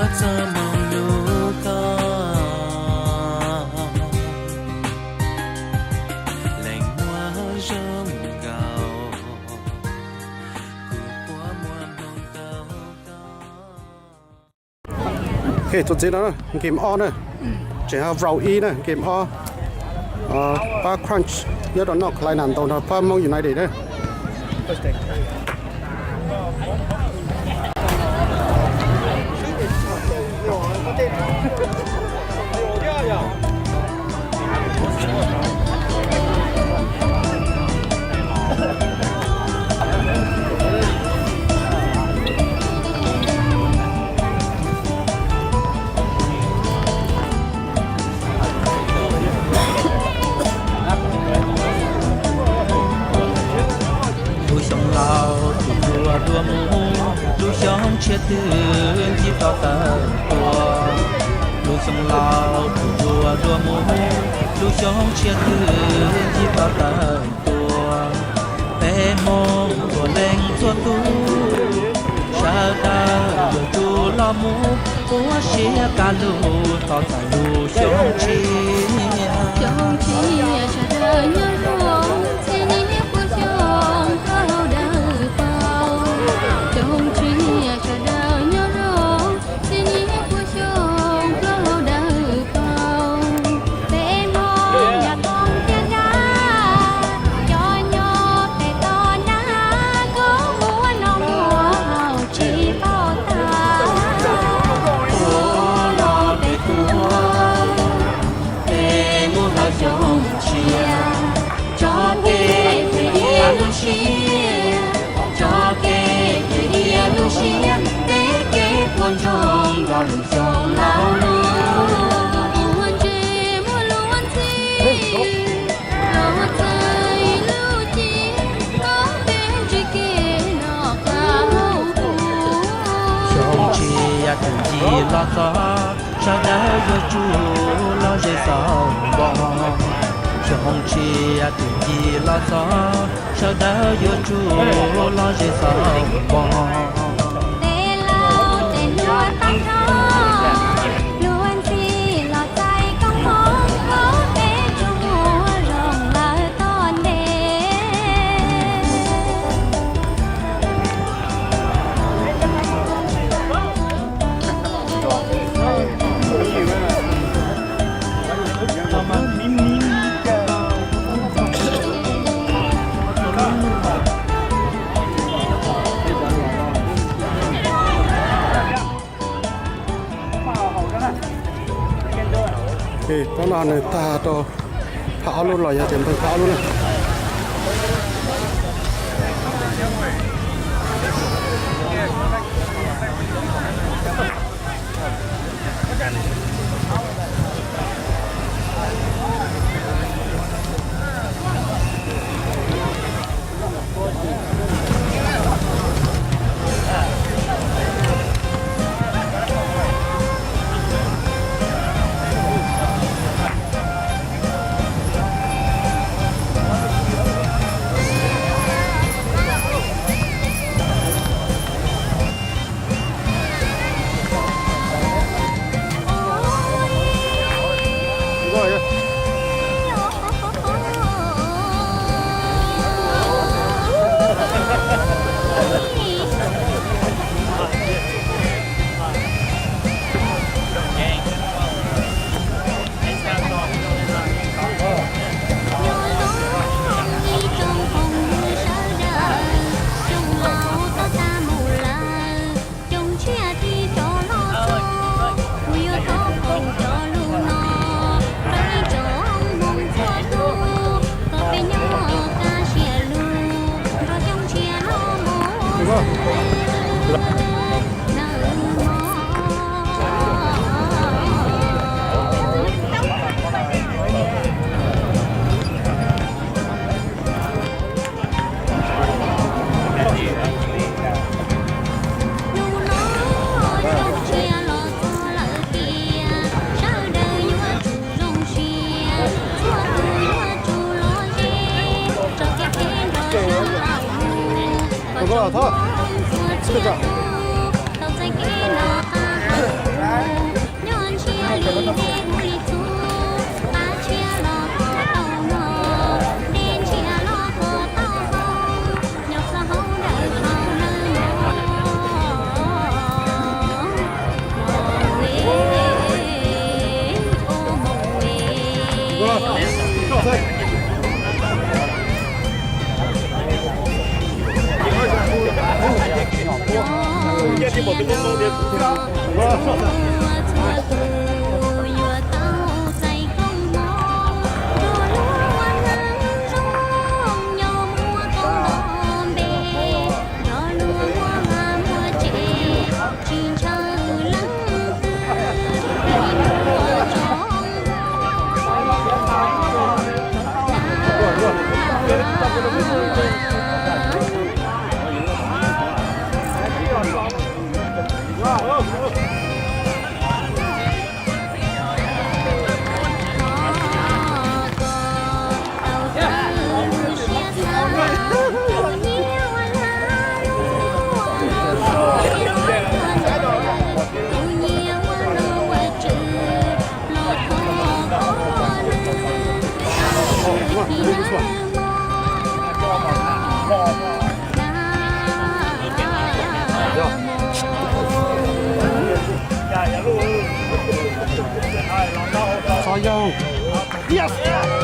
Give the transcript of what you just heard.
Txoj moo nug koj, leej muaj zoo nkaus, kuv puas muaj hmoo tau koj. Ok, txuas ntxiv no game ob na, tseem ho round ib na, game ob, pab Crunch nyob rau North Carolina ntaus nrog pab Hmoob United na. Lub xyoo laus twb yuav dua mus, lub xyoo tshiab twb ncig tau tawm tuaj. Lub xyoo laus twb yuav dua mus, lub xyoo tshiab twb ncig tau tawm tuaj. Peb Hmoob txhua leej txhua tus, sawv daws yuav tsum los mus ua siab kaj lug tos txais lub xyoo tshiab. Xyoo tshiab sawv daws nyob zoo, txhiab niaj puas xyoo koj dawb paug. Xyoo tshiab sawv daws nyob zoo, txhiab niaj puas xyoo koj dawb paug. Peb Hmoob yog tooj thiab dab, cov nyob pem toj dab, koj muab noj muab haus tsis paub tag. Ua los peb tuag, peb mus hlawv xyoo tshiab, tso kev fwm diav lub siab, tso kev fwm diav lub siab, peb kev puas ntsoog nrog lub xyoo laus lug. Ua ntse muaj lub ntxhi, los txais lub ci, koj peb tsis kev noj qab hauv kuv. Xyoo tshiab twb ncig los txog, sawv daws yuav tsum los ze xauv npo. Xyoo tshiab twb ncig los txog, sawv daws yuav tsum los ze xauv npo. Tej laus tej hluas tag nrho, lub ntxhi los txais koob hmoov, peb tsuas muaj zoo lawm tom ntej. Pab no nws tag rau phab ob lub los yog tias npawg phab ob lub na. Nyob zoo ib tsoom phooj ywg sawv daws, xyoo laus tau tag mus lawm, xyoo tshiab thiaj rov los txog, kuv yuav thov foom cov lus no rau ib tsoom Hmoob txhua tus, kom peb nyob kaj siab lug nrog xyoo tshiab los mus xwb nawb mog. Hnub no xyoo tshiab los txog lawm tiag, sawv daws yuav tsum zoo siab, txhua tus yuav tsum los ze, tso kev phem nrog sawv daws mus, kom tsoom Hmoob txhua txhia tus tau txais kev noj qab hauv kuv. Txhob yog. Yes.